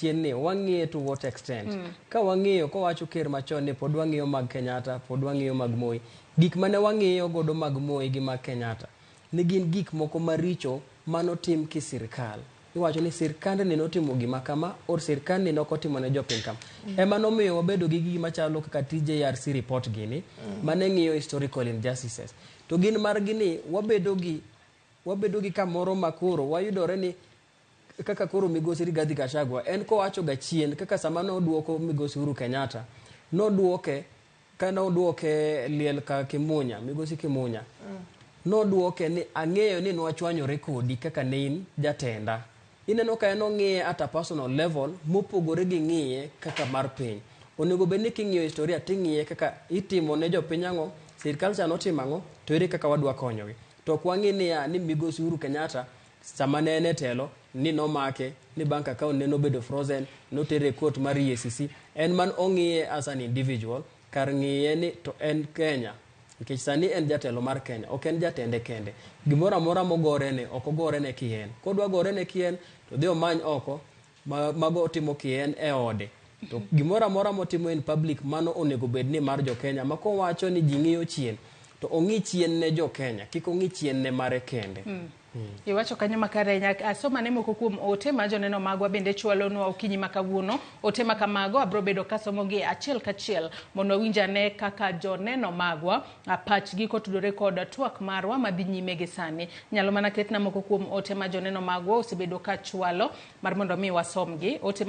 Chien ni wang'iye to what extent? Ka wang'iyo kowacho ker machon ni pod wang'iyo mag Kenyatta, pod wang'iyo mag Moi. Gik mane wang'iyo godo mag Moi gi mag Kenyatta ne gin gik moko maricho manotim ki sirkal. Iwacho ni sirkandni notimo gima kama or sirkandni ne ok otimo ne jopiny kama. Ema nomiyo wabedo gi gima chalo kaka TJRC report gini mane ng'iyo historical injustices. To gin margi ni wabedo gi kamoro ma koro wayudore ni kaka koro migosi Rigathi Gachagua en kowacho ga chien kaka sama noduoko migosi Uhuru Kenyatta, noduoke ka noduoke liel ka Kimunya, migosi Kimunya noduoke ni ang'eyo ni nwachwanyore kodi kaka ne in jatenda. Ineno ka en ong'iye at a personal level mopogore gi ng'iye kaka mar piny. Onego bed ni king'iyo historia ting'iye kaka itimo ne jopiny ang'o, sirkal cha notimo ang'o, to ere kaka wadwa konyogi. To ok wang'i niya ni migosi Uhuru Kenyatta sama ne en e telo ni nomake ni bank account ne nobedo frozen, notere e court mar EACC. En man ong'iye as an individual kar ng'iye ni to en Kenya, nikech sani en jatelo mar Kenya, ok en jatende kende. Gimoro amora mogorene ok ogorene kien. Kodwa gorene kien to dhi omany oko mago otimo kien e ode. To gimoro amora motimo in public, mano onego bed ni mar jo Kenya, ma kowacho ni ji ng'iyo chien to ong'i chien ne jo Kenya, kik ong'i chien ne mare kende. Iwacho kanyo makare ahinya. Asoma ne moko kuom ote ma joneno magwa bende chwalonwa okinyi ma kawuono. Ote ma kamago abro bedo kasomogi achiel kachiel mondo wawinj ane kaka joneno magwa pachgi kotudore kod twak marwa madhi nyime gi sani. Nyalo mana ketna moko kuom ote ma joneno magwa osebedo ka chwalo mar mondo mi wasomgi. Ote.